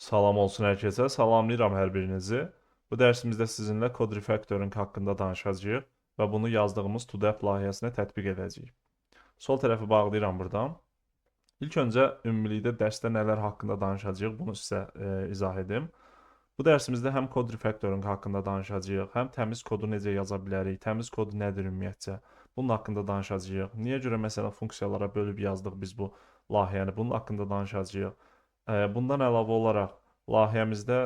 Salam olsun hər kəsə. Salamlayıram hər birinizi. Bu dərsimizdə sizinlə code refactoring haqqında danışacağıq və bunu yazdığımız To-Do App layihəsinə tətbiq edəcəyik. Sol tərəfi bağlayıram buradan. İlk öncə ümumilikdə dərsdə nələr haqqında danışacağıq, bunu sizə izah edim. Bu dərsimizdə həm code refactoring haqqında danışacağıq, həm təmiz kodu necə yaza bilərik, təmiz kod nədir ümumiyyətcə, bunun haqqında danışacağıq. Niyə görə məsələn funksiyalara bölüb yazdıq biz bu layihəni, bunun haqqında danışacağıq. Bundan əlavə olaraq layihəmizdə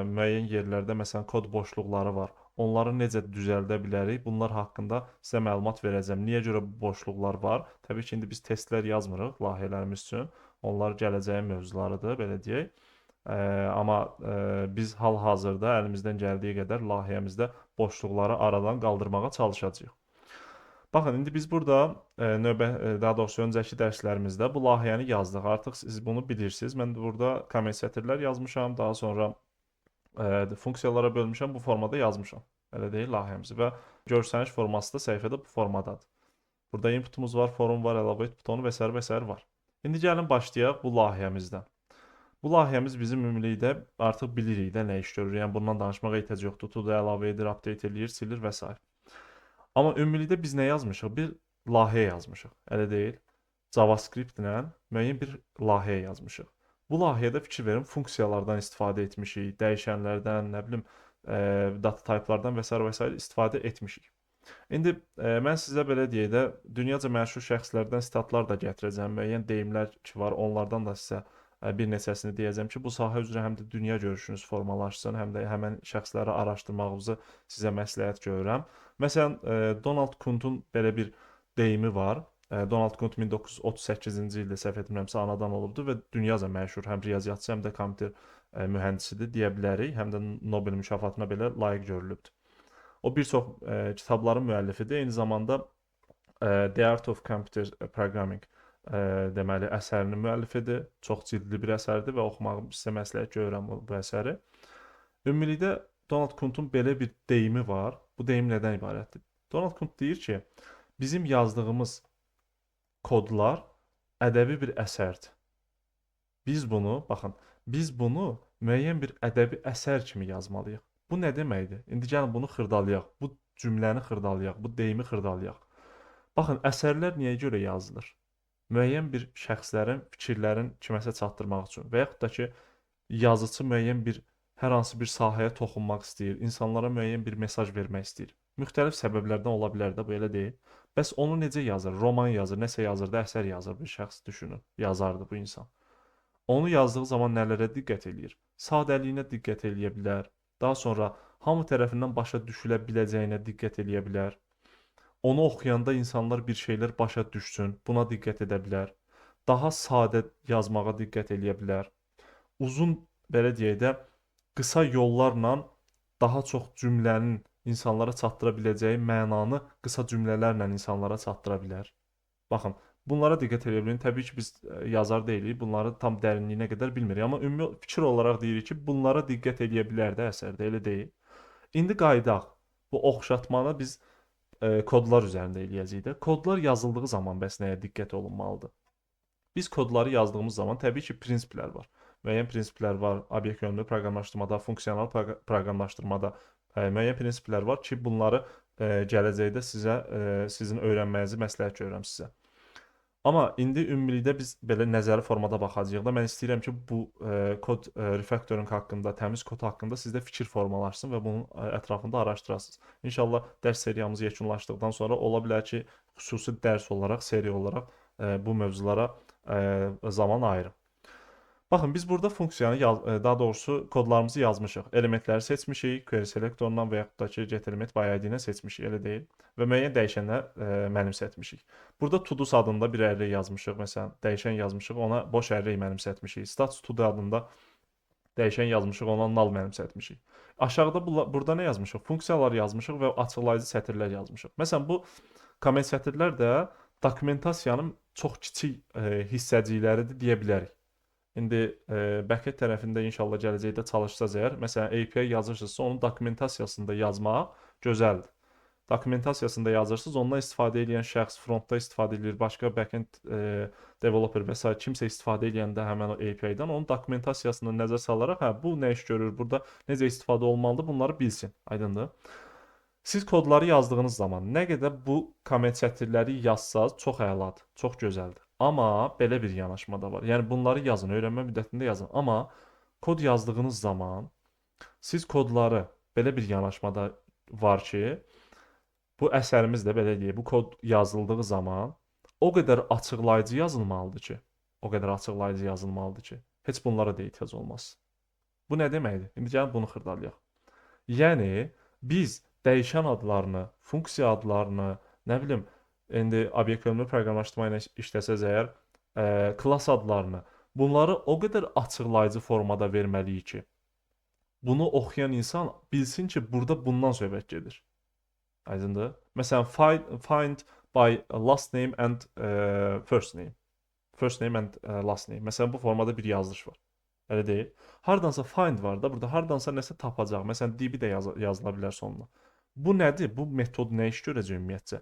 müəyyən yerlərdə məsələn kod boşluqları var. Onları necə düzəldə bilərik? Bunlar haqqında sizə məlumat verəcəm. Niyə görə bu boşluqlar var? Təbii ki, indi biz testlər yazmırıq layihələrimiz üçün. Onlar gələcəyin mövzularıdır, belə deyək. Amma biz hal-hazırda əlimizdən gəldiyi qədər layihəmizdə boşluqları aradan qaldırmağa çalışacağıq. Baxın, indi biz burada daha doğrusu öncəki dərslərimizdə bu layihəni yazdıq. Artıq siz bunu bilirsiniz. Mən də burada comment sətirlər yazmışam, daha sonra funksiyalara bölmüşəm, bu formada yazmışam. Elə deyil layihəmizi və görsəniş forması da səhifədə bu formadadır. Burada inputumuz var, form var, əlavə et butonu və sair və sair var. İndi gəlin başlayaq bu layihəmizdən. Bu layihəmiz bizim ümumilikdə artıq bilirik də nə iş görür. Yəni bundan danışmağa ehtiyac yoxdur. To-do əlavə edir, update eləyir, silir və sair. Amma ümumilikdə biz nə yazmışıq? Bir layihə yazmışıq. Elə deyil. JavaScript ilə müəyyən bir layihə yazmışıq. Bu layihədə fikir verin, funksiyalardan istifadə etmişik, dəyişənlərdən, nə bilim, data type-lardan və sair və sair istifadə etmişik. İndi mən sizə belə deyək də, dünyaca məşhur şəxslərdən sitatlar da gətirəcəm, müəyyən deyimlər ki var, onlardan da sizə bir neçəsini deyəcəm ki, bu sahə üzrə həm də dünya görüşünüz formalaşsın, həm də həmən şəxsləri araşdırmağınızı sizə məsləhət görürəm. Məsələn, Donald Knuth'un belə bir deyimi var. Donald Knuth 1938-ci ildə səhv etmirəmsə anadan olubdur və dünyaca məşhur həm riyaziyyatçı, həm də kompüter mühəndisidir deyə bilərik, həm də Nobel mükafatına belə layiq görülübdür. O bir çox kitabların müəllifidir. Eyni zamanda The Art of Computer Programming deməli əsərinin müəllifidir. Çox cildli bir əsərdir və oxumağı sizə məsləhət görürəm bu əsəri. Ümumilikdə Donald Knuth'un belə bir deyimi var. Bu deyim nədən ibarətdir? Donald Knuth deyir ki, bizim yazdığımız kodlar ədəbi bir əsərdir. Biz bunu, baxın, biz bunu müəyyən bir ədəbi əsər kimi yazmalıyıq. Bu nə deməkdir? İndi gəlin bunu xırdalayaq. Bu cümləni xırdalayaq, bu deyimi xırdalayaq. Baxın, əsərlər niyə görə yazılır? Müəyyən bir şəxslərin fikirlərin kiməsə çatdırmaq üçün və yaxud da ki, yazıçı müəyyən bir hər hansı bir sahəyə toxunmaq istəyir, insanlara müəyyən bir mesaj vermək istəyir. Müxtəlif səbəblərdən ola bilər də, bu elə deyil. Bəs onu necə yazır? Roman yazır, nəsə yazır da, əsər yazır bir şəxs düşünün. Yazardı bu insan. Onu yazdığı zaman nələrə diqqət eləyir? Sadəliyinə diqqət eləyə bilər. Daha sonra hamı tərəfindən başa düşülə biləcəyinə diqqət eləyə bilər. Onu oxuyanda insanlar bir şeylər başa düşsün, buna diqqət edə bilər. Daha sadə yazmağa diqqət eləyə bilər. Uzun, belə deyək də, qısa yollarla daha çox cümlənin insanlara çatdıra biləcəyi mənanı qısa cümlələrlə insanlara çatdıra bilər. Baxın, bunlara diqqət eləyə bilərik. Təbii ki, biz yazar deyilik, bunları tam dərinliyinə qədər bilmirik. Amma ümumi fikir olaraq deyirik ki, bunlara diqqət eləyə bilər də əsərdə, elə deyil. İndi qayıdaq. Bu oxşatmanı biz kodlar üzərində eləyəcəyik də. Kodlar yazıldığı zaman bəs nəyə diqqət olunmalıdır? Biz kodları yazdığımız zaman təbii ki, prinsiplər var. Müəyyən prinsiplər var obyekt yönümlü proqramlaşdırmada, funksional proqramlaşdırmada müəyyən prinsiplər var ki, bunları gələcəkdə sizə sizin öyrənməyinizi məsləhət görürəm sizə. Amma indi ümumilikdə biz belə nəzəri formada baxacağıq da. Mən istəyirəm ki, bu kod refactoring haqqında, təmiz kod haqqında sizdə fikir formalaşsın və bunun ətrafında araşdırasınız. İnşallah dərs seriyamız yekunlaşdıqdan sonra ola bilər ki, xüsusi dərs olaraq, seri olaraq bu mövzulara zaman ayırım. Baxın, biz burada funksiyanı, daha doğrusu kodlarımızı yazmışıq. Elementləri seçmişik, query selectorla və yaxud da ki, get element by ID ilə seçmişik, elə deyil. Və müəyyən dəyişənə mənimsətmişik. Burada todos adında bir array yazmışıq, məsələn, dəyişən yazmışıq, ona boş array mənimsətmişik. Status todo adında dəyişən yazmışıq, ona null mənimsətmişik. Aşağıda burada nə yazmışıq? Funksiyalar yazmışıq və açıqlayıcı sətirlər yazmışıq. Məsələn, bu comment sətirlər də dokumentasiyanın çox kiçik hissəcikləridir deyə bilərik. İndi backend tərəfində inşallah gələcəkdə çalışsaz əgər, məsələn API yazırsınızsa, onun dokumentasiyasında yazmaq gözəldir. Dokumentasiyasında yazırsınız, ondan istifadə edən şəxs frontda istifadə edir, başqa backend developer və sair kimsə istifadə edəndə həmin o API-dan onun dokumentasiyasını nəzər salaraq, hə, bu nə iş görür, burada necə istifadə olunmalıdır, bunları bilsin. Aydındır? Siz kodları yazdığınız zaman nə qədər bu comment sətirləri yazsaz çox əladır, çox gözəldir. Amma belə bir yanaşma da var. Yəni bunları yazın, öyrənmə müddətində yazın. Amma kod yazdığınız zaman siz kodları belə bir yanaşmada var ki, bu əsərimiz də belə deyək, bu kod yazıldığı zaman o qədər açıqlayıcı yazılmalıdır ki, o qədər açıqlayıcı yazılmalıdır ki, heç bunlara da ehtiyac olmaz. Bu nə deməkdir? İndi gəlin bunu xırdalayaq. Yəni biz dəyişən adlarını, funksiya adlarını, nə bilim, indi obyekt yönümlü proqramlaşdırma ilə işləsəz əgər, klass adlarını, bunları o qədər açıqlayıcı formada verməliyik ki, bunu oxuyan insan bilsin ki, burada bundan söhbət gedir. Aydındır? Məsələn, find by last name and first name. First name and last name. Məsələn, bu formada bir yazılış var. Elə deyil. Hardansa find var da, burada hardansa nəsə tapacaq. Məsələn, db də yazıla bilər sonuna. Bu nədir? Bu metod nə iş görəcək ümumiyyətcə?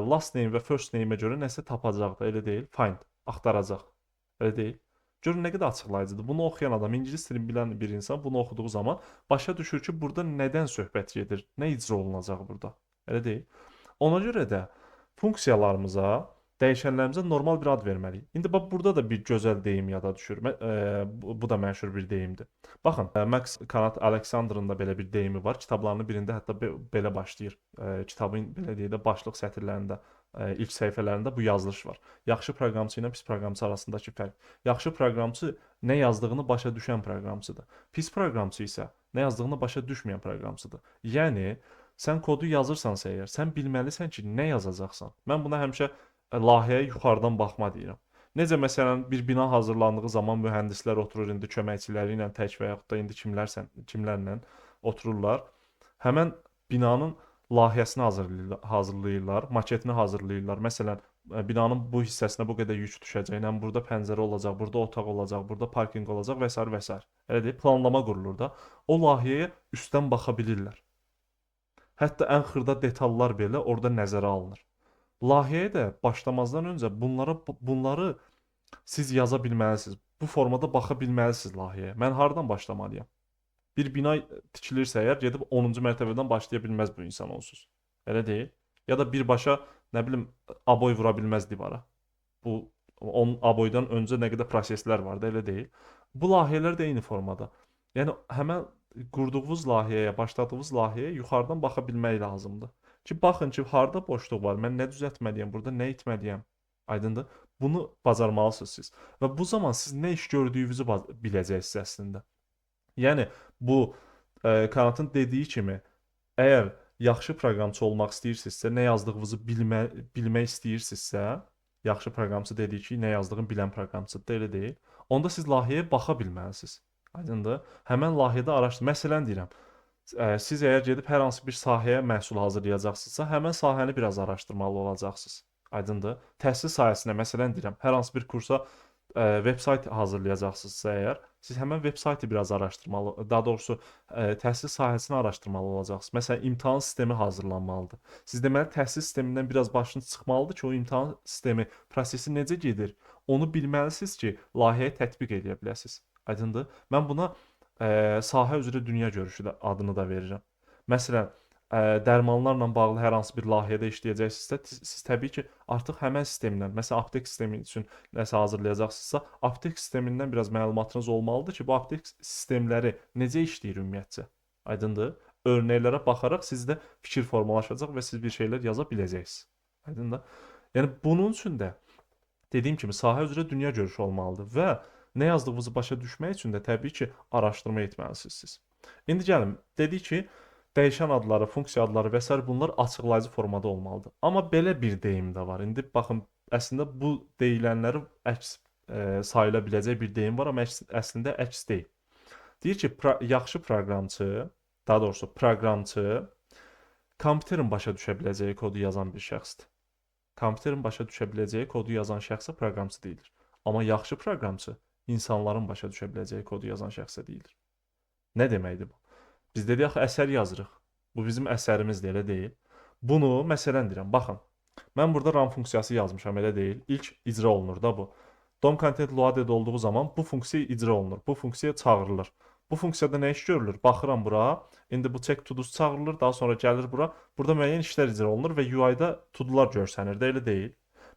Last name və first name-ə görə nəsə tapacaq da, elə deyil? Find, axtaracaq. Elə deyil. Görün nə qədər açıqlayıcıdır. Bunu oxuyan adam, ingilis dilini bilən bir insan bunu oxuduğu zaman başa düşür ki, burada nədən söhbət gedir, nə icra olunacaq burada. Elə deyil. Ona görə də funksiyalarımıza, dəyişənlərimizə normal bir ad verməliyik. İndi bax burada da bir gözəl deyim yada düşür. Bu da məşhur bir deyimdir. Baxın, Max Kanat Alexander'ın da belə bir deyimi var. Kitablarının birində hətta belə başlayır. Kitabın belə deyək də başlıq sətirlərində, ilk səhifələrində bu yazılış var. Yaxşı proqramçı ilə pis proqramçı arasındakı fərq. Yaxşı proqramçı nə yazdığını başa düşən proqramçıdır. Pis proqramçı isə nə yazdığını başa düşməyən proqramçıdır. Yəni sən kodu yazırsansa əgər, sən bilməlisən ki, nə yazacaqsan. Mən buna həmişə layihəyə yuxarıdan baxma deyirəm. Necə məsələn bir bina hazırlandığı zaman mühəndislər oturur indi köməkçiləri ilə tək və yaxud da indi kimlərlə otururlar. Həmən binanın layihəsini hazırlayırlar, maketini hazırlayırlar. Məsələn, binanın bu hissəsinə bu qədər yük düşəcək, nə burada pəncərə olacaq, burada otaq olacaq, burada parkinq olacaq və sair və sair. Elə deyil, planlama qurulur da. O layihəyə üstdən baxa bilirlər. Hətta ən xırda detallar belə orada nəzərə alınır. Layihəyə də başlamazdan öncə bunları siz yaza bilməlisiniz. Bu formada baxa bilməlisiniz layihəyə. Mən hardan başlamalıyam? Bir bina tikilirsə əgər, gedib 10-cu mərtəbədən başlaya bilməz bu insan onsuz. Elə deyil. Ya da birbaşa, nə bilim, aboy vura bilməz divara. Bu, onun aboydan öncə nə qədər proseslər var da, elə deyil. Bu layihələr də eyni formada. Yəni, həmən qurduğunuz layihəyə, başladığınız layihəyə yuxarıdan baxa bilmək lazımdır. Ki, baxın ki, harda boşluq var, mən nə düzəltməliyəm, burada nə etməliyəm, aydındır. Bunu bacarmalısınız siz. Və bu zaman siz nə iş gördüyünüzü biləcəksiniz əslində. Yəni, bu Kanatın dediyi kimi, əgər yaxşı proqramçı olmaq istəyirsinizsə, nə yazdığınızı bilmək istəyirsinizsə, yaxşı proqramçı dediyi ki, nə yazdığını bilən proqramçıdır, elə deyil. Onda siz layihəyə baxa bilməlisiniz. Aydındır? Həmən layihədə araşdır. Məsələn deyirəm, siz əgər gedib hər hansı bir sahəyə məhsul hazırlayacaqsınızsa, həmən sahəni biraz araşdırmalı olacaqsınız. Aydındır? Təhsil sahəsinə, məsələn deyirəm, hər hansı bir kursa veb-sayt hazırlayacaqsınızsa əgər, siz həmən veb-saytı biraz araşdırmalı, daha doğrusu, təhsil sahəsini araşdırmalı olacaqsınız. Məsələn, imtahan sistemi hazırlanmalıdır. Siz deməli, təhsil sistemindən biraz başınız çıxmalıdır ki, o imtahan sistemi, prosesi necə gedir, onu bilməlisiniz ki, layihəyə tətbiq edə biləsiniz. Aydındır? Mən buna sahə üzrə dünya görüşü də adını da verirəm. Məsələn, dərmanlarla bağlı hər hansı bir layihədə işləyəcəksinizsə, siz təbii ki, artıq həmən sistemdən, məsələn, aptek sistemi üçün nəsə hazırlayacaqsınızsa, aptek sistemindən biraz məlumatınız olmalıdır ki, bu aptek sistemləri necə işləyir ümumiyyətcə. Aydındır? Örnəklərə baxaraq sizdə fikir formalaşacaq və siz bir şeylər yaza biləcəksiniz. Aydındır? Yəni, bunun üçün də dediyim kimi sahə üzrə dünya görüşü olmalıdır və nə yazdığınızı başa düşmək üçün də təbii ki, araşdırma etməlisiniz siz. İndi gəlin, dedik ki, dəyişən adları, funksiya adları və sair bunlar açıqlayıcı formada olmalıdır. Amma belə bir deyim də var. İndi baxın, əslində bu deyilənləri əks sayıla biləcək bir deyim var, amma əslində əks deyil. Deyir ki, yaxşı proqramçı, daha doğrusu proqramçı kompüterin başa düşə biləcəyi kodu yazan bir şəxsdir. Kompüterin başa düşə biləcəyi kodu yazan şəxsə proqramçı deyilir. Amma yaxşı proqramçı insanların başa düşə biləcəyi kodu yazan şəxsə deyilir. Nə deməkdir bu? Biz dedik axı əsər yazırıq. Bu bizim əsərimizdir, elə deyil. Bunu məsələn deyirəm, baxın. Mən burada run funksiyası yazmışam, elə deyil. İlk icra olunur da bu. DOM content loaded olduğu zaman bu funksiya icra olunur. Bu funksiya çağırılır. Bu funksiyada nə iş görülür? Baxıram bura. İndi bu check todos çağırılır, daha sonra gəlir bura. Burada müəyyən işlər icra olunur və UI-da todolar görsənir də, elə deyil.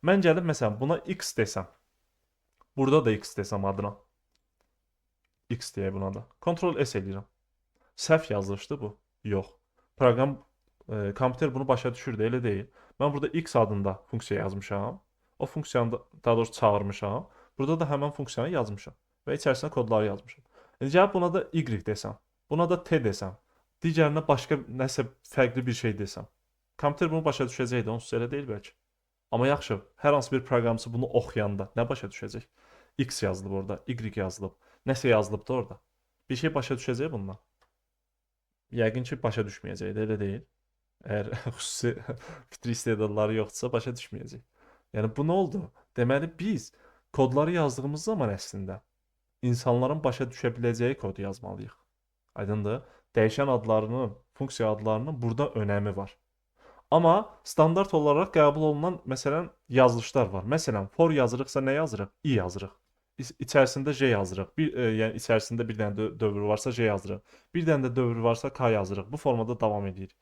Mən gəlib məsələn buna x desəm. Burada da x desəm adına. X deyək buna da. Ctrl S eləyirəm. Səhv yazılışdı bu. Yox. Proqram kompüter bunu başa düşür də, elə deyil. Mən burada x adında funksiya yazmışam. O funksiyanı da, daha doğrusu çağırmışam. Burada da həmin funksiyanı yazmışam və içərisinə kodları yazmışam. İndi gəlib buna da y desəm, buna da t desəm, digərinə başqa nəsə fərqli bir şey desəm. Kompüter bunu başa düşəcəkdi, onsuz elə deyil bəlkə. Amma yaxşı, hər hansı bir proqramçı bunu oxuyanda nə başa düşəcək? X yazılıb orada, Y yazılıb, nəsə yazılıb da orada. Bir şey başa düşəcək bundan. Yəqin ki, başa düşməyəcək də, elə deyil. Əgər xüsusi fitri istedadları yoxdursa, başa düşməyəcək. Yəni bu nə oldu? Deməli biz kodları yazdığımız zaman əslində insanların başa düşə biləcəyi kodu yazmalıyıq. Aydındır? Dəyişən adlarının, funksiya adlarının burada önəmi var. Amma standart olaraq qəbul olunan məsələn yazılışlar var. Məsələn, for yazırıqsa nə yazırıq? I yazırıq. İçərisində J yazırıq. Yəni içərisində bir dənə dövr varsa J yazırıq. Bir dənə də dövr varsa K yazırıq. Bu formada davam edir.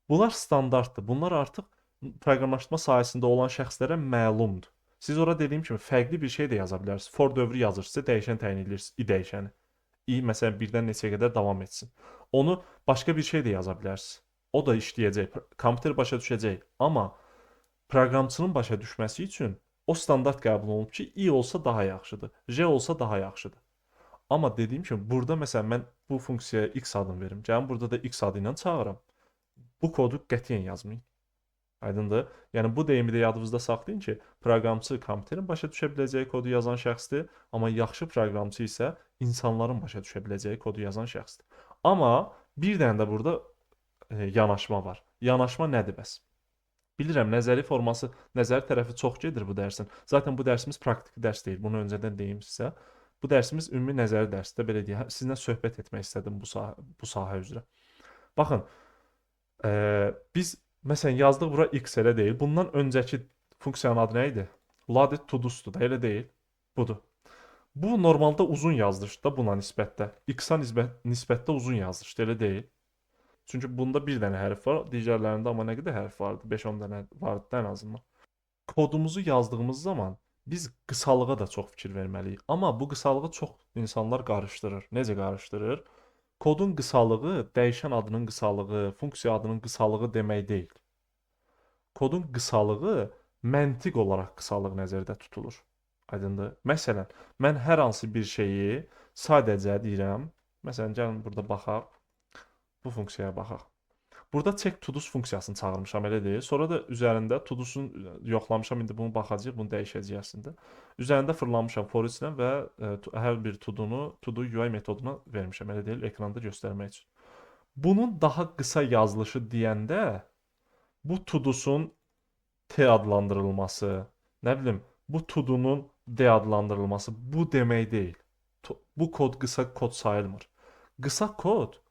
Bunlar standartdır. Bunlar artıq proqramlaşdırma sahəsində olan şəxslərə məlumdur. Siz ora dediyim kimi fərqli bir şey də yaza bilərsiniz. For dövrü yazırsınız, dəyişən təyin edirsiniz, i dəyişəni. I məsələn 1-dən neçəyə qədər davam etsin. Onu başqa bir şey də yaza bilərsiniz. O da işləyəcək, kompüter başa düşəcək. Amma proqramçının başa düşməsi üçün o standart qəbul olunub ki, i olsa daha yaxşıdır, j olsa daha yaxşıdır. Amma dediyim kimi burada məsələn mən bu funksiyaya x adını verim. Gəlin burada da x adı ilə çağıram. Bu kodu qətiyyən yazmayın. Aydındır? Yəni bu deyimi də yadınızda saxlayın ki, proqramçı kompüterin başa düşə biləcəyi kodu yazan şəxsdir, amma yaxşı proqramçı isə insanların başa düşə biləcəyi kodu yazan şəxsdir. Amma bir dənə də burada yanaşma var. Yanaşma nədir bəs? Bilirəm, nəzəri forması, nəzəri tərəfi çox gedir bu dərsin. Zaten bu dərsimiz praktiki dərs deyil. Bunu öncədən deyim sizə. Bu dərsimiz ümumi nəzəri dərsdir, belə deyək. Sizinlə söhbət etmək istədim bu sahə üzrə. Baxın, biz məsələn yazdıq bura x, elə deyil. Bundan öncəki funksiyanın adı nə idi? Loaded to-do'sdur da, elə deyil. Budur. Bu normalda uzun yazılışdır da buna nisbətdə. X-a nisbətdə uzun yazılışdır, elə deyil. Çünki bunda bir dənə hərf var, digərlərində amma nə qədər hərf vardı? 5-10 dənə vardı da ən azından. Kodumuzu yazdığımız zaman biz qısalığa da çox fikir verməliyik. Amma bu qısalığı çox insanlar qarışdırır. Necə qarışdırır? Kodun qısalığı dəyişən adının qısalığı, funksiya adının qısalığı demək deyil. Kodun qısalığı məntiq olaraq qısalıq nəzərdə tutulur. Aydındır? Məsələn, mən hər hansı bir şeyi sadəcə deyirəm. Məsələn, gəlin burada baxaq. Bu funksiyaya baxaq. Burada check todos funksiyasını çağırmışam, elə deyil. Sonra da üzərində todosun yoxlamışam, indi bunu baxacağıq, bunu dəyişəcəyik əslində. Üzərində fırlanmışam for each-lə və hər bir todonu todo UI metoduna vermişəm, elə deyil, ekranda göstərmək üçün. Bunun daha qısa yazılışı deyəndə bu todosun T adlandırılması, nə bilim, bu todonun D adlandırılması bu demək deyil. Bu kod qısa kod sayılmır. Qısa kod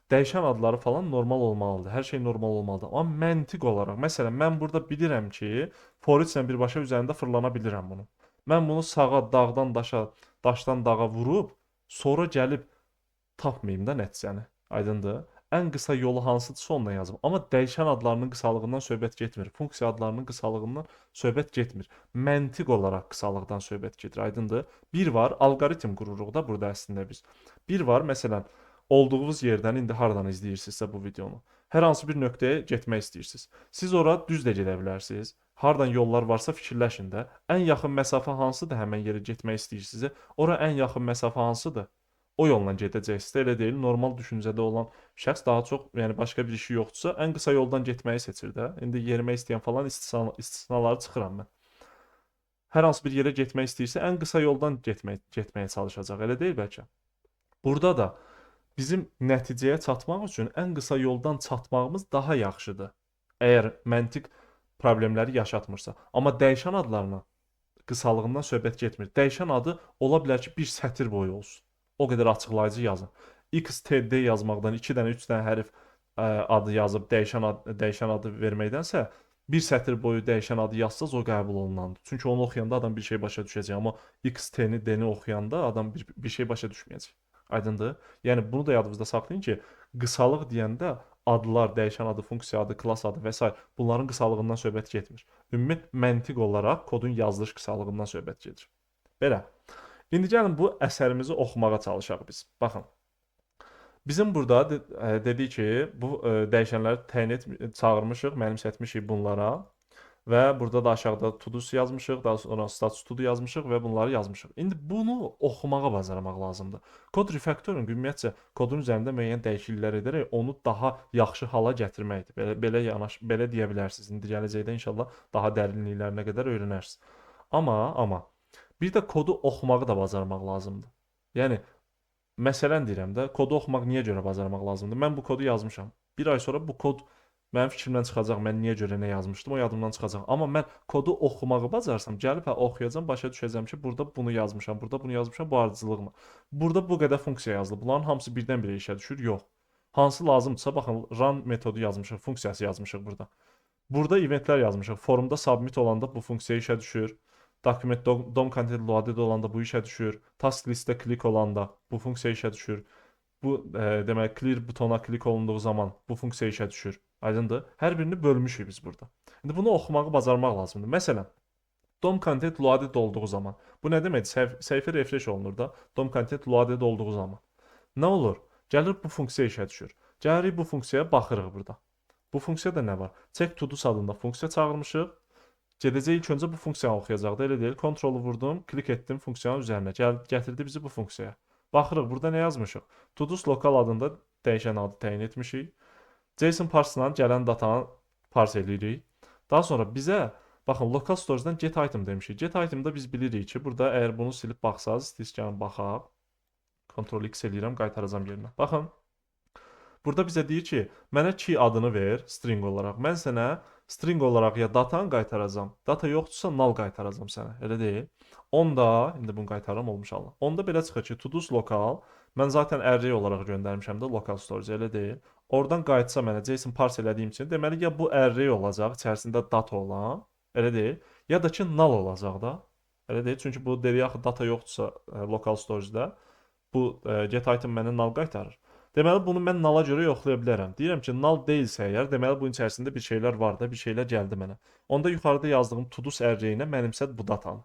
dəyişən adları falan normal olmalıdır. Hər şey normal olmalıdır. Amma məntiq olaraq, məsələn, mən burada bilirəm ki, for each-lə birbaşa üzərində fırlana bilirəm bunu. Mən bunu sağa, dağdan daşa, daşdan dağa vurub, sonra gəlib tapmayım da nəticəni. Aydındır? Ən qısa yolu hansıdırsa onunla yazım. Amma dəyişən adlarının qısalığından söhbət getmir. Funksiya adlarının qısalığından söhbət getmir. Məntiq olaraq qısalıqdan söhbət gedir. Aydındır? Bir var, alqoritm qururuq da burada əslində biz. Bir var, məsələn, olduğunuz yerdən indi hardan izləyirsinizsə bu videonu, hər hansı bir nöqtəyə getmək istəyirsiniz. Siz ora düz də gedə bilərsiniz. Hardan yollar varsa fikirləşin də. Ən yaxın məsafə hansıdır həmin yerə getmək istəyirsinizsə, ora ən yaxın məsafə hansıdır? O yolla gedəcəksiniz. Elə deyil. Normal düşüncədə olan şəxs daha çox, yəni başqa bir işi yoxdursa, ən qısa yoldan getməyi seçir də. İndi yerimək istəyən falan istisnaları çıxıram mən. Hər hansı bir yerə getmək istəyirsə, ən qısa yoldan getməyə çalışacaq. Elə deyil bəlkə. Burada da bizim nəticəyə çatmaq üçün ən qısa yoldan çatmağımız daha yaxşıdır. Əgər məntiq problemləri yaşatmırsa. Amma dəyişən adlarına qısalığından söhbət getmir. Dəyişən adı ola bilər ki, bir sətir boyu olsun. O qədər açıqlayıcı yazın. X, T, D yazmaqdan 2 dənə, 3 dənə hərf adı yazıb dəyişən adı verməkdənsə bir sətr boyu dəyişən adı yazsaz o qəbul olunandır. Çünki onu oxuyanda adam bir şey başa düşəcək, amma X, T-ni, D-ni oxuyanda adam bir şey başa düşməyəcək. Aydındır? Yəni bunu da yadınızda saxlayın ki, qısalıq deyəndə adlar, dəyişən adı, funksiya adı, klass adı və s. bunların qısalığından söhbət getmir. Ümumi məntiq olaraq kodun yazılış qısalığından söhbət gedir. Belə. İndi gəlin bu əsərimizi oxumağa çalışaq biz. Baxın. Bizim burada dedik ki, bu dəyişənləri təyin çağırmışıq, mənimsətmişik bunlara və burada da aşağıda todos yazmışıq, daha sonra status todo yazmışıq və bunları yazmışıq. İndi bunu oxumağa bacarmaq lazımdır. Kod refactoring ümumiyyətcə kodun üzərində müəyyən dəyişikliklər edərək onu daha yaxşı hala gətirməkdir. Belə deyə bilərsiniz. İndi gələcəkdə inşallah daha dərinliklərinə qədər öyrənərsiniz. Amma bir də kodu oxumağı da bacarmaq lazımdır. Yəni məsələn deyirəm də, kodu oxumaq niyə görə bacarmaq lazımdır? Mən bu kodu yazmışam. Bir ay sonra bu kod mənim fikrimdən çıxacaq, mən niyə görə nə yazmışdım, o yadımdan çıxacaq. Amma mən kodu oxumağı bacarsam, gəlib oxuyacam, başa düşəcəm ki, burada bunu yazmışam, burada bunu yazmışam, bu ardıcıllıqla. Burada bu qədər funksiya yazılıb. Bunların hamısı birdən-birə işə düşür? Yox. Hansı lazımdırsa, baxın, run metodu yazmışıq, funksiyası yazmışıq burada. Burada eventlər yazmışıq. Formda submit olanda bu funksiya işə düşür. Document DOM content loaded olanda bu işə düşür. Task listə klik olanda bu funksiya işə düşür. Bu demək clear butona klik olunduğu zaman bu funksiya işə düşür. Aydındır? Hər birini bölmüşük biz burada. İndi bunu oxumağı bacarmaq lazımdır. Məsələn, DOM content loaded olduğu zaman. Bu nə deməkdir? Səhifə refresh olunur da. DOM content loaded olduğu zaman. Nə olur? Gəlir bu funksiya işə düşür. Gəlirik bu funksiyaya baxırıq burada. Bu funksiyada nə var? Check todos adında funksiya çağırmışıq. Gedəcək ilk öncə bu funksiyanı oxuyacaq da, elə deyil. Kontrolu vurdum, klik etdim funksiyanın üzərinə. Gətirdi bizi bu funksiyaya. Baxırıq, burada nə yazmışıq? Todos local adında dəyişən adı təyin etmişik. JSON parse-la gələn datanı parse eləyirik. Daha sonra bizə baxın local storage-dan get item demişik. Get item-da biz bilirik ki, burada əgər bunu silib baxsaz, istəyirsiniz gəlin baxaq. Ctrl X eləyirəm, qaytaracam yerinə. Baxın. Burada bizə deyir ki, mənə key adını ver string olaraq. Mən sənə string olaraq ya datanı qaytaracam. Data yoxdursa null qaytaracam sənə. Elə deyil. Onda, indi bunu qaytarıram olmuş Allah. Onda belə çıxır ki, todos local mən zaten array olaraq göndərmişəm də local storage, elə deyil. Oradan qayıtsa mənə JSON parse elədiyim üçün, deməli ya bu array olacaq, içərisində data olan, elə deyil, ya da ki null olacaq da. Elə deyil. Çünki bu dedik axı data yoxdursa local storage-da bu get item mənə null qaytarır. Deməli bunu mən null-a görə yoxlaya bilərəm. Deyirəm ki, null deyilsə əgər, deməli bunun içərisində bir şeylər var da, bir şeylər gəldi mənə. Onda yuxarıda yazdığım todos array-nə mənimsət bu datanı.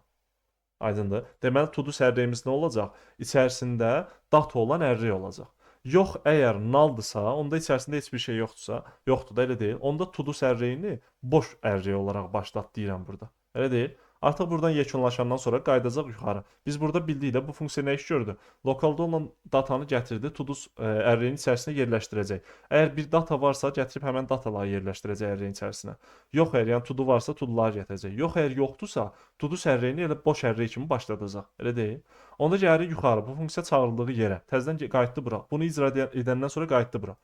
Aydındır? Deməli todos array-imiz nə olacaq? İçərisində data olan array olacaq. Yox, əgər null-dırsa, onda içərisində heç bir şey yoxdursa, yoxdur da, elə deyil. Onda todos array-ni boş array olaraq başlat deyirəm burada. Elə deyil. Artıq buradan yekunlaşandan sonra qayıdacaq yuxarı. Biz burada bildik də bu funksiya nə iş gördü? Lokalda olan datanı gətirdi, todos array-nin içərisinə yerləşdirəcək. Əgər bir data varsa, gətirib həmən dataları yerləşdirəcək array-nin içərisinə. Yox, əgər yəni todo varsa, todoları gətirəcək. Yox, əgər yoxdursa, todos array-ni elə boş array kimi başladacaq. Elə deyil. Onda gəlirik yuxarı bu funksiya çağırıldığı yerə. Təzədən qayıtdı bura. Bunu icra edəndən sonra qayıtdı bura.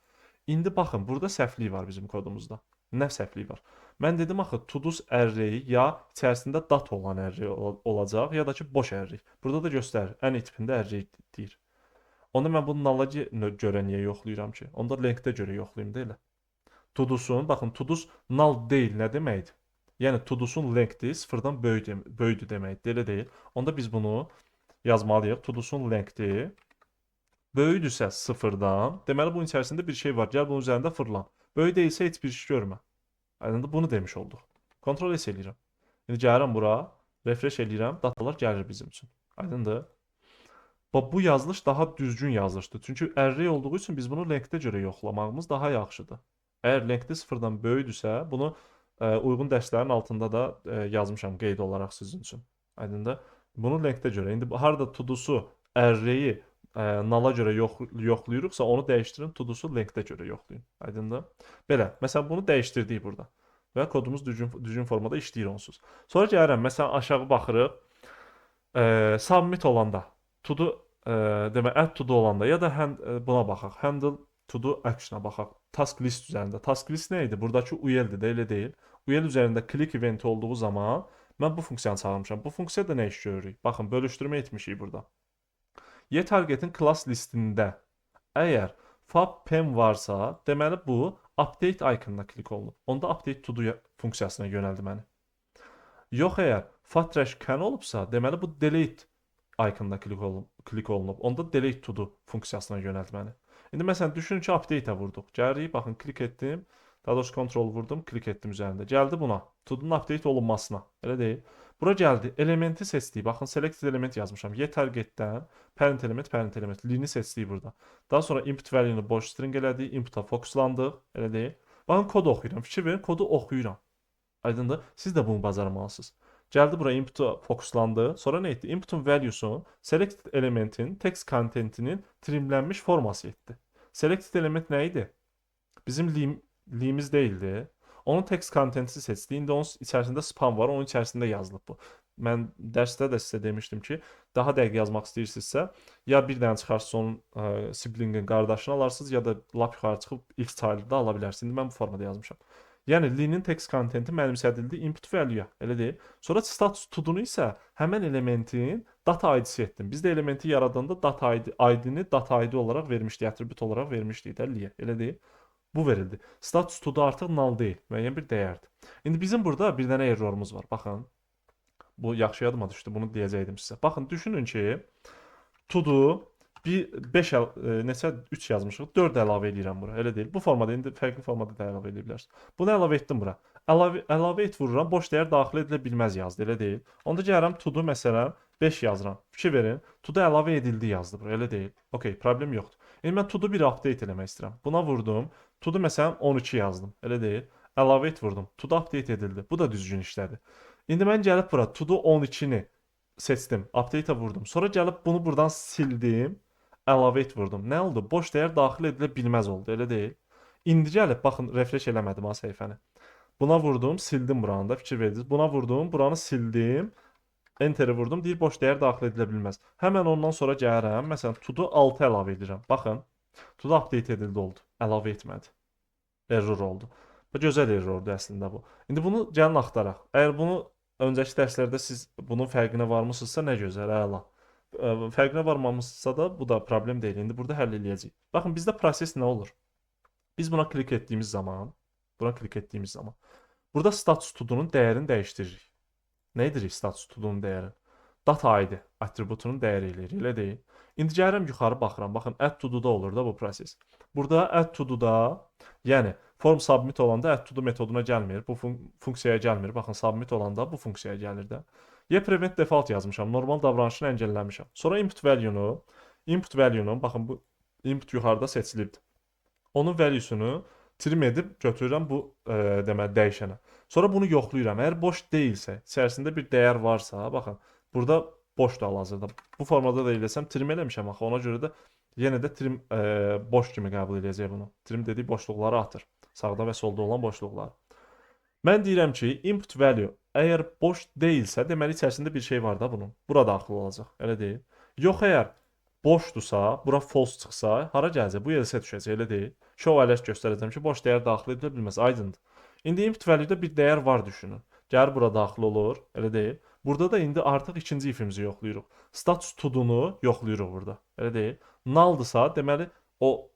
İndi baxın, burada səhvlik var bizim kodumuzda. Nə səhvlik var? Mən dedim axı todos array ya içərisində data olan array olacaq, ya da ki boş array. Burada da göstərir. Any tipində array deyir. Onda mən bunu null-a görə niyə yoxlayıram ki? Onda length-ə görə yoxlayım da elə. Todosun, baxın, todos null deyil nə deməkdir? Yəni todosun length-i sıfırdan böyükdür deməkdir, elə deyil. Onda biz bunu yazmalıyıq. Todosun length-i böyükdürsə sıfırdan, deməli bunun içərisində bir şey var. Gəl bunun üzərində fırlan. Böyük deyilsə heç bir iş görmə. Aydındır, bunu demiş olduq. Ctrl S eləyirəm. İndi gəlirəm bura, refresh eləyirəm, datalar gəlir bizim üçün. Aydındır? Bax, bu yazılış daha düzgün yazılışdır. Çünki array olduğu üçün biz bunu length-ə görə yoxlamağımız daha yaxşıdır. Əgər length-i sıfırdan böyükdürsə, bunu uyğun dərslərin altında da yazmışam qeyd olaraq sizin üçün. Aydındır? Bunu length-ə görə. İndi harda todosu array-i null-a görə yoxlayırıqsa, onu dəyişdirin, todosu length-ə görə yoxlayın. Aydındır? Belə, məsələn bunu dəyişdirdik burada. Və kodumuz düzgün formada işləyir onsuz. Sonra gəlirəm, məsələn aşağı baxırıq. Submit olanda, todo demək add todo olanda ya da buna baxaq. Handle todo action-a baxaq. Task list üzərində. Task list nə idi? Buradakı UL-dir də, elə deyil. UL üzərində click eventi olduğu zaman mən bu funksiyanı çağırmışam. Bu funksiyada nə iş görürük? Baxın, bölüşdürmə etmişik burada. E-target'in class listində əgər fab pem varsa, deməli bu Update iconuna klik olunub. Onda update to do funksiyasına yönəldi məni. Yox, əgər fat trash can olubsa, deməli bu delete iconuna klik olunub. Onda delete to do funksiyasına yönəldi məni. İndi məsələn düşünün ki, update-ə vurduq. Gəlirik, baxın, klik etdim. Daha doğrusu control vurdum, klik etdim üzərində. Gəldi buna. To-do-nun update olunmasına. Elə deyil. Bura gəldi. Elementi seçdik. Baxın, selected element yazmışam. Y targetdən parent element, parent element. Lini seçdik burada. Daha sonra input value-ni boş string elədik. Input-a fokuslandıq. Elə deyil. Baxın, kodu oxuyuram. Fikir verin, kodu oxuyuram. Aydındır? Siz də bunu bacarmalısınız. Gəldi bura, input-a fokuslandı. Sonra nə etdi? Inputun value-sunu selected elementin text contentinin trimlənmiş forması etdi. Selected element nə idi? Bizim li'miz deyildi. Onun text content'i seçdi. İndi onun içərisində span var, onun içərisində yazılıb bu. Mən dərsdə də sizə demişdim ki, daha dəqiq yazmaq istəyirsinizsə, ya bir dənə çıxarsınız onun siblingin qardaşını alarsınız, ya da lap yuxarı çıxıb ilk child'ı da ala bilərsiniz. İndi mən bu formada yazmışam. Yəni li'nin text contenti mənimsədildi input value-ya, elə deyil. Sonra status to-do-nu isə həmən elementin data ID-si etdim. Biz də elementi yaradanda data ID, ID-ni data ID olaraq vermişdik, atribut olaraq vermişdik də li'yə, elə deyil. Bu verildi. Status to-do artıq null deyil, müəyyən bir dəyərdir. İndi bizim burada bir dənə errorumuz var. Baxın. Bu yaxşı yadıma düşdü, bunu deyəcəkdim sizə. Baxın, düşünün ki, to-do bir 5 neçə 3 yazmışıq. 4 əlavə eləyirəm bura. Elə deyil. Bu formada, indi fərqli formada da əlavə edə bilərsiniz. Bunu əlavə etdim bura. Əlavə et vururam, boş dəyər daxil edilə bilməz yazdı, elə deyil. Onda gəlirəm to-do məsələn 5 yazıram. Fikir verin, to-do əlavə edildi yazdı bura, elə deyil. Okay, problem yoxdur. İndi mən to-do bir update eləmək istəyirəm. Buna vurdum. To-do məsələn 12 yazdım. Elə deyil. Əlavə et vurdum. To-do update edildi. Bu da düzgün işlədi. İndi mən gəlib bura to-do 12-ni seçdim. Update-ə vurdum. Sonra gəlib bunu buradan sildim. Əlavə et vurdum. Nə oldu? Boş dəyər daxil edilə bilməz oldu, elə deyil. İndi gəlib, baxın, refresh eləmədim ha səhifəni. Buna vurdum, sildim buranı da, fikir verdiniz. Buna vurdum, buranı sildim. Enter'i vurdum, deyir boş dəyər daxil edilə bilməz. Həmən ondan sonra gəlirəm, məsələn, to-do 6 əlavə edirəm. Baxın, to-do update edildi oldu. Əlavə etmədi. Error oldu. Bu gözəl errordur əslində bu. İndi bunu gəlin axtaraq. Əgər bunu öncəki dərslərdə siz bunun fərqinə varmısınızsa, nə gözəl, əla. Fərqinə varmamışsınızsa da bu da problem deyil. İndi burada həll eləyəcəyik. Baxın, bizdə proses nə olur? Biz buna klik etdiyimiz zaman, buna klik etdiyimiz zaman burada status to-do-nun dəyərini dəyişdiririk. Nə edirik status to-do-nun dəyərini? Data ID atributunun dəyəri eləyirik, elə deyil. İndi gəlirəm yuxarı baxıram. Baxın, add to do-da olur da bu proses. Burada add to do-da, yəni form submit olanda add to do metoduna gəlmir. Bu funksiyaya gəlmir. Baxın, submit olanda bu funksiyaya gəlir də. Y prevent default yazmışam. Normal davranışını əngəlləmişəm. Sonra input value-nu, baxın, bu input yuxarıda seçilibdir. Onun value-sunu trim edib götürürəm bu deməli dəyişənə. Sonra bunu yoxlayıram. Əgər boş deyilsə, içərisində bir dəyər varsa, baxın, burada boşdur hal-hazırda. Bu formada da eləsəm trim eləmişəm axı. Ona görə də yenə də trim boş kimi qəbul eləyəcək bunu. Trim dediyi boşluqları atır. Sağda və solda olan boşluqları. Mən deyirəm ki, input value əgər boş deyilsə, deməli içərisində bir şey var da bunun. Bura daxil olacaq. Elə deyil. Yox, əgər boşdursa, bura false çıxsa, hara gələcək? Bu else düşəcək, elə deyil. Show alert göstərəcəm ki, boş dəyər daxil edilə bilməz. Aydındır. İndi input value-da bir dəyər var düşünün. Gəlir bura daxil olur, elə deyil. Burada da indi artıq ikinci ifimizi yoxlayırıq. Status to-do-nu yoxlayırıq burada. Elə deyil. Null-dırsa, deməli o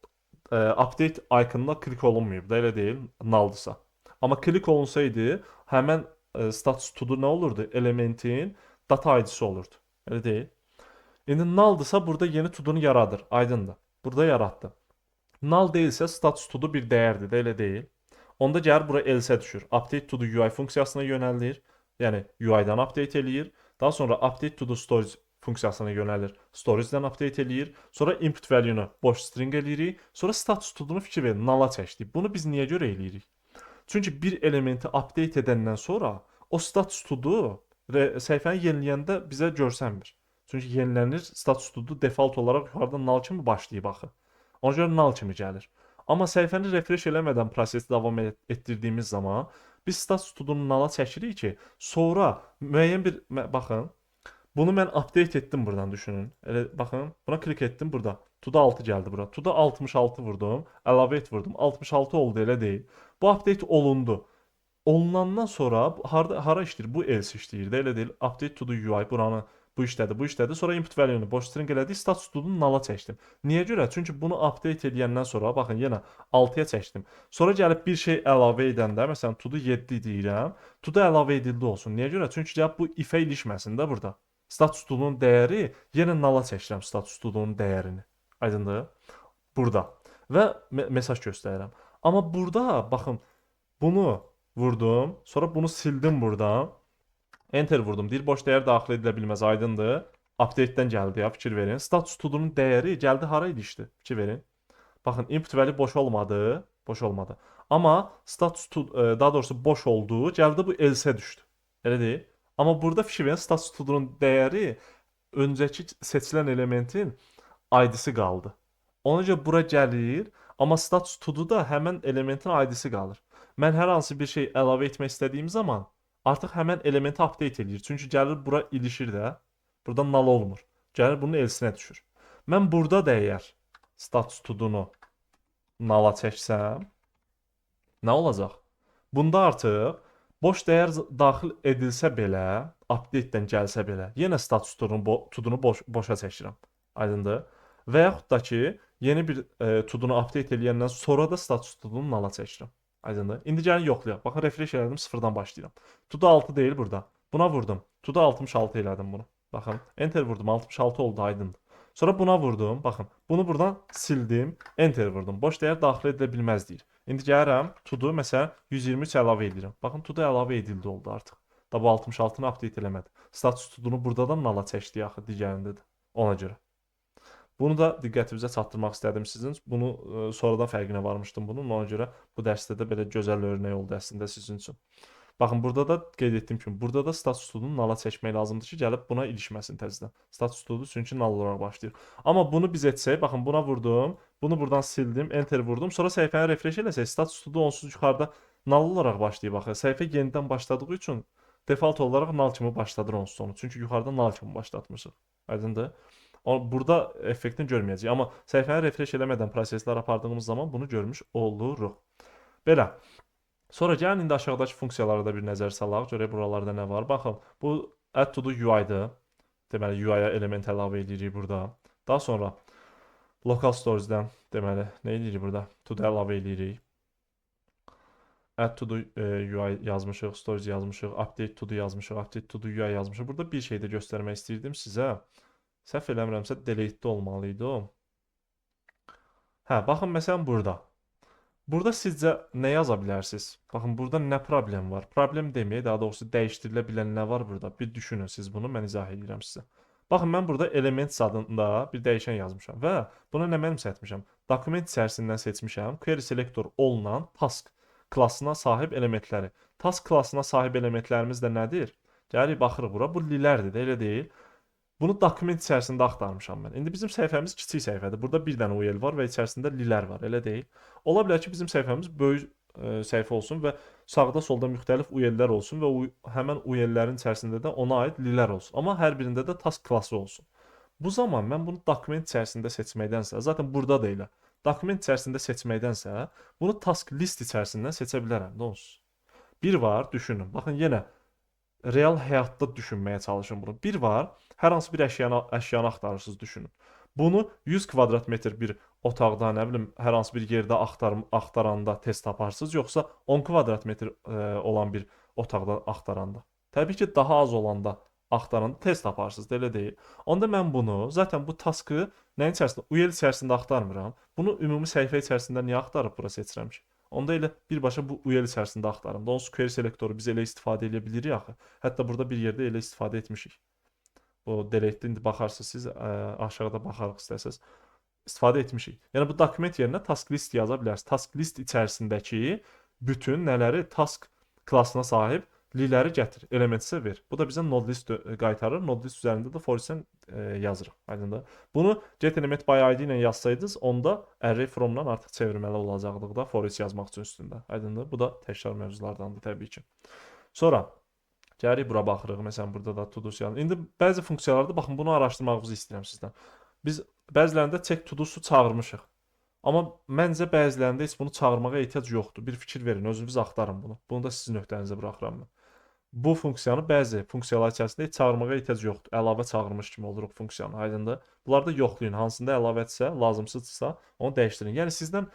update iconuna klik olunmayıb da, elə deyil, null-dırsa. Amma klik olunsaydı, həmən status to-do nə olurdu? Elementin data ID-si olurdu. Elə deyil. İndi null-dırsa burada yeni to-do-nu yaradır. Aydındır. Burada yaratdı. Null deyilsə status to-do bir dəyərdir də, elə deyil. Onda gəlir bura else düşür. Update to do UI funksiyasına yönəlir. Yəni UI-dan update eləyir. Daha sonra update to do storage funksiyasına yönəlir. Storage-dən update eləyir. Sonra input value-nu boş string eləyirik. Sonra status to-do-nu, fikir verin, null-a çəkdik. Bunu biz niyə görə eləyirik? Çünki bir elementi update edəndən sonra o status to-do səhifəni yeniləyəndə bizə görsənmir. Çünki yenilənir, status to-do default olaraq yuxarıda null kimi başlayıb axı. Ona görə null kimi gəlir. Amma səhifəni refresh eləmədən prosesi davam etdirdiyimiz zaman biz status to-do-nu null-a çəkirik ki, sonra müəyyən bir baxın, bunu mən update etdim buradan düşünün. Elə baxın, buna klik etdim burada. To-do 6 gəldi bura. To-do 66 vurdum, əlavə et vurdum. 66 oldu, elə deyil. Bu update olundu. Olunandan sonra harda hara işləyir? Bu else işləyir də, elə deyil. Update to the UI buranı Bu işlədi, bu işlədi. Sonra input value-ni boş string elədik, status to-nu null-a çəkdim. Niyə görə? Çünki bunu update eləyəndən sonra, baxın, yenə 6-ya çəkdim. Sonra gəlib bir şey əlavə edəndə, məsələn, to-do 7 deyirəm. To-do əlavə edildi olsun. Niyə görə? Çünki gəlib bu if-ə ilişməsin də burada. Status to-nun dəyəri yenə null-a çəkirəm status to-nun dəyərini. Aydındır? Burada. Və mesaj göstərirəm. Amma burada baxın, bunu vurdum, sonra bunu sildim buradan. Enter vurdum. Deyir boş dəyər daxil edilə bilməz, aydındır. Update-dən gəldi ya, fikir verin. Status to-dunun dəyəri gəldi hara ilişdi? Fikir verin. Baxın, input value boş olmadı, boş olmadı. Amma status to, daha doğrusu boş oldu, gəldi bu else düşdü. Elə deyil? Amma burada fikir verin, status to-dunun dəyəri öncəki seçilən elementin ID-si qaldı. Ona görə bura gəlir, amma status to-do da həmən elementin ID-si qalır. Mən hər hansı bir şey əlavə etmək istədiyim zaman artıq həmən elementi update eləyir. Çünki gəlir bura ilişir də. Burada null olmur. Gəlir bunun else-sinə düşür. Mən burada da əgər status to-dunu null-a çəksəm nə olacaq? Bunda artıq boş dəyər daxil edilsə belə, update-dən gəlsə belə, yenə status to-dunu boşa çəkirəm. Aydındır? Və yaxud da ki, yeni bir to-dunu update eləyəndən sonra da status to-dunu null-a çəkirəm. Aydındır? İndi gəlin yoxlayaq. Baxın, refresh elədim, sıfırdan başlayıram. To-do 6 deyil burada. Buna vurdum. To-do 66 elədim bunu. Baxın, enter vurdum, 66 oldu, aydındır. Sonra buna vurdum. Baxın, bunu buradan sildim, enter vurdum. Boş dəyər daxil edilə bilməz deyir. İndi gəlirəm, to-do məsələn 123 əlavə edirəm. Baxın, to-do əlavə edildi oldu artıq. Da bu 66-nı update eləmədi. Status to-dunu burada da null-a çəkdi axı digərində də. Ona görə. Bunu da diqqətinizə çatdırmaq istədim sizin. Bunu sonradan fərqinə varmışdım bunun. Ona görə bu dərsdə də belə gözəl örnək oldu əslində sizin üçün. Baxın, burada da qeyd etdiyim kimi, burada da status to-dunu null-a çəkmək lazımdır ki, gəlib buna ilişməsin təzədən. Status to-du çünki null olaraq başlayır. Amma bunu biz etsək, baxın, buna vurdum, bunu buradan sildim, enter vurdum. Sonra səhifəni refresh eləsək, status to-du onsuz yuxarıda null olaraq başlayır baxın. Səhifə yenidən başladığı üçün default olaraq null kimi başladır onsuz onu. Çünki yuxarıda null kimi başlatmışıq. Aydındır? Burada effektini görməyəcəyik. Amma səhifəni refresh eləmədən proseslər apardığımız zaman bunu görmüş oluruq. Belə. Sonra gəlin indi aşağıdakı funksiyalara da bir nəzər salaq. Görək buralarda nə var. Baxın, bu add to do UI-dır. Deməli, UI-ya element əlavə edirik burada. Daha sonra local storage-dən deməli, nə edirik burada? To do əlavə edirik. Add to do UI yazmışıq, storage yazmışıq, update to do yazmışıq, update to do UI yazmışıq. Burada bir şey də göstərmək istəyirdim sizə. Səhv eləmirəmsə delete-də olmalı idi o. Hə, baxın məsələn burada. Burada sizcə nə yaza bilərsiniz? Baxın, burada nə problem var? Problem deməyək, daha doğrusu dəyişdirilə bilən nə var burada? Bir düşünün siz bunu, mən izah edirəm sizə. Baxın, mən burada elements adında bir dəyişən yazmışam və buna nə mənimsətmişəm? Dokument içərisindən seçmişəm. Query selector olunan task class-ına sahib elementləri. Task class-ına sahib elementlərimiz də nədir? Gəlirik, baxırıq bura. Bu lilərdir də, elə deyil? Bunu dokument içərisində axtarmışam mən. İndi bizim səhifəmiz kiçik səhifədir. Burada bir dənə UL var və içərisində lilər var, elə deyil? Ola bilər ki, bizim səhifəmiz böyük səhifə olsun və sağda solda müxtəlif UL-lər olsun və həmən UL-lərin içərisində də ona aid lilər olsun. Amma hər birində də task class-ı olsun. Bu zaman mən bunu dokument içərisində seçməkdənsə, zaten burada da elə. Dokument içərisində seçməkdənsə, bunu task list içərisindən seçə bilərəm, nə olsun. Bir var, düşünün. Baxın, yenə real həyatda düşünməyə çalışın bunu. Bir var, hər hansı bir əşyanı axtarırsınız, düşünün. Bunu 100 kvadrat metr bir otaqda, nə bilim, hər hansı bir yerdə axtaranda tez taparsınız, yoxsa 10 kvadrat metr olan bir otaqda axtaranda? Təbii ki, daha az olanda axtaranda tez taparsınız, elə deyil? Onda mən bunu zaten bu taskı nəyin içərisində? UL içərisində axtarmıram. Bunu ümumi səhifə içərisində niyə axtarıb bura seçirəm ki? Onda elə birbaşa bu UL içərisində axtarım. Onsuz query selektoru biz elə istifadə edə bilirik axı. Hətta burada bir yerdə elə istifadə etmişik. Bu delete-də indi baxarsınız siz, aşağıda baxarıq istəsəz. İstifadə etmişik. Yəni bu dokument yerinə task list yaza bilərsiniz. Task list içərisindəki bütün nələri, task class-ına sahib liləri gətir, elementsə ver. Bu da bizə node list qaytarır. Node list üzərində də for each yazırıq. Aydındır? Bunu get element by ID ilə yazsaydınız, onda array from-dan artıq çevirməli olacaqdıq da for each yazmaq üçün üstündə. Aydındır? Bu da təkrar mövzulardandır təbii ki. Sonra gəlirik bura baxırıq. Məsələn, burada da to-dos yazılır. İndi bəzi funksiyalarda baxın, bunu araşdırmağınızı istəyirəm sizdən. Biz bəzilərində check to-dosu çağırmışıq. Amma məncə bəzilərində heç bunu çağırmağa ehtiyac yoxdur. Bir fikir verin, özünüz axtarın bunu. Bunu da sizin öhdənizə buraxıram mən. Bu funksiyanı bəzi funksiyalar içərisində heç çağırmağa ehtiyac yoxdur. Əlavə çağırmış kimi oluruq funksiyanı, aydındır? Bunları da yoxlayın. Hansında əlavədirsə, lazımsızdırsa, onu dəyişdirin. Yəni sizdən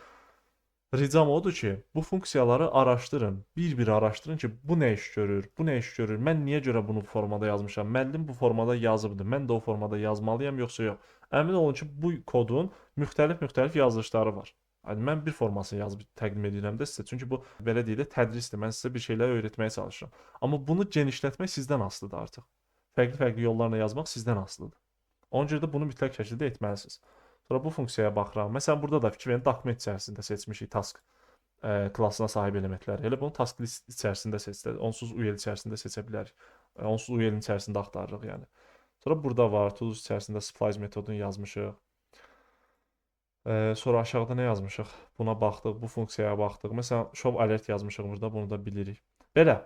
ricam odur ki, bu funksiyaları araşdırın. Bir-bir araşdırın ki, bu nə iş görür, bu nə iş görür, mən niyə görə bunu bu formada yazmışam, müəllim bu formada yazıbdır, mən də o formada yazmalıyam, yoxsa yox. Əmin olun ki, bu kodun müxtəlif-müxtəlif yazılışları var. Yəni, mən bir formasını yazıb təqdim edirəm də sizə. Çünki bu, belə deyək də, tədrisdir. Mən sizə bir şeylər öyrətməyə çalışıram. Amma bunu genişlətmək sizdən asılıdır artıq. Fərqli-fərqli yollarla yazmaq sizdən asılıdır. Ona görə də bunu mütləq şəkildə etməlisiniz. Sonra bu funksiyaya baxıram. Məsələn, burada da fikir verin, document içərisində seçmişik task klasına sahib elementləri. Elə bunu task list içərisində seçdik. Onsuz UL içərisində seçə bilərik. Onsuz U L-in içərisində axtarırıq. Sonra burada var, todos içərisində splice metodunu yazmışıq. Sonra aşağıda nə yazmışıq? Buna baxdıq, bu funksiyaya baxdıq. Məsələn, show alert yazmışıq burada, bunu da bilirik. Belə.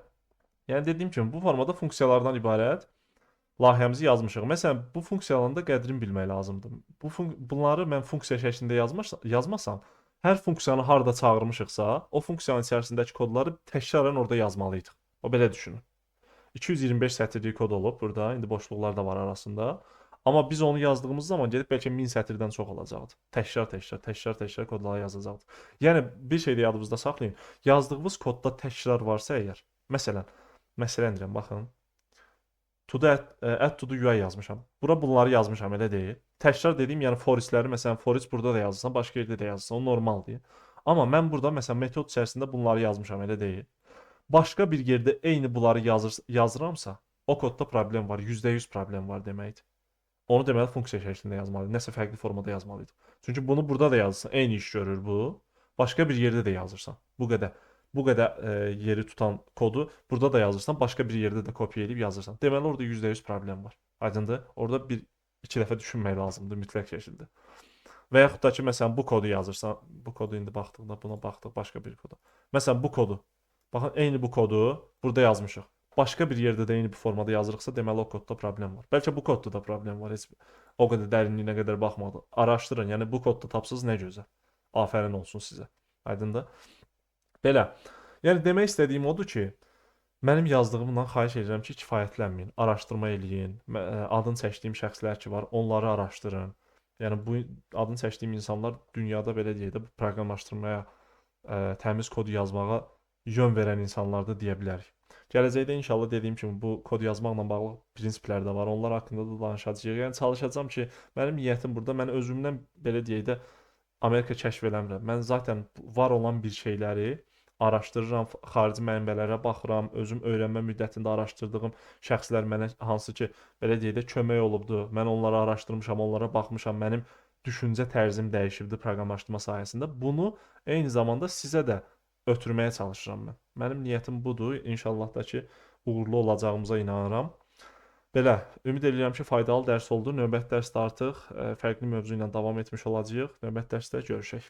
Yəni, dediyim kimi, bu formada funksiyalardan ibarət layihəmizi yazmışıq. Məsələn, bu funksiyaların da qədrini bilmək lazımdır. Bunları mən funksiya şəklində yazmasam, hər funksiyanı harda çağırmışıqsa, o funksiyanın içərisindəki kodları təkrarən orada yazmalıydıq. O, belə düşünün. 225 sətirlik kod olub burada, indi boşluqlar da var arasında. Amma biz onu yazdığımız zaman gedib bəlkə 1000 sətirdən çox olacaqdı. Təkrar, təkrar, təkrar, təkrar kodları yazacaqdı. Yəni, bir şey də yadınızda saxlayın. Yazdığınız kodda təkrar varsa əgər, məsələn deyirəm, baxın. To-do add to-do UI yazmışam. Bura bunları yazmışam, elə deyil. Təkrar dediyim, yəni for each-ləri, məsələn, for each burada da yazırsan, başqa yerdə də yazırsan, o normaldır. Amma mən burada, məsələn, metod içərisində bunları yazmışam, elə deyil. Başqa bir yerdə eyni bunları yazıramsa, o kodda problem var, %100 problem var deməkdir. Onu deməli funksiya şəklində yazmalıydı, nəsə fərqli formada yazmalıydı. Çünki bunu burada da yazırsan, eyni iş görür bu. Başqa bir yerdə də yazırsan. Bu qədər yeri tutan kodu burada da yazırsan, başqa bir yerdə də kopya edib yazırsan. Deməli orada %100 problem var. Aydındır? Orada bir iki dəfə düşünmək lazımdır mütləq şəkildə. Və yaxud da ki, məsələn, bu kodu yazırsan, bu kodu indi baxdıqda buna baxdıq, başqa bir koda. Məsələn, bu kodu. Baxın, eyni bu kodu burada yazmışıq. Başqa bir yerdə də eyni bu formada yazırıqsa, deməli o kodda problem var. Bəlkə bu kodda da problem var. Heç o qədər dərinliyinə qədər baxmadı. Araşdırın. Yəni bu kodda tapsınız, nə gözəl. Afərin olsun sizə. Aydındır? Belə. Yəni demək istədiyim odur ki, mənim yazdığımla xahiş edirəm ki, kifayətlənməyin. Araşdırma eləyin. Adını çəkdiyim şəxslər ki var, onları araşdırın. Yəni bu adını çəkdiyim insanlar dünyada belə deyək də bu proqramlaşdırmaya, təmiz kod yazmağa yön verən insanlar da deyə bilərik. Gələcəkdə inşallah dediyim kimi bu kod yazmaqla bağlı prinsiplər də var. Onlar haqqında da danışacağıq. Yəni çalışacağam ki, mənim niyyətim burada, mən özümdən belə deyək də Amerika kəşf eləmirəm. Mən zaten var olan bir şeyləri araşdırıram, xarici mənbələrə baxıram, özüm öyrənmə müddətində araşdırdığım şəxslər mənə hansı ki, belə deyək də kömək olubdu. Mən onları araşdırmışam, onlara baxmışam, mənim düşüncə tərzim dəyişibdi proqramlaşdırma sayəsində. Bunu eyni zamanda sizə də ötürməyə çalışıram mən. Mənim niyyətim budur. İnşallah da ki, uğurlu olacağımıza inanıram. Belə, ümid edirəm ki, faydalı dərs oldu. Növbəti dərsdə artıq fərqli mövzu ilə davam etmiş olacağıq. Növbəti dərsdə görüşək.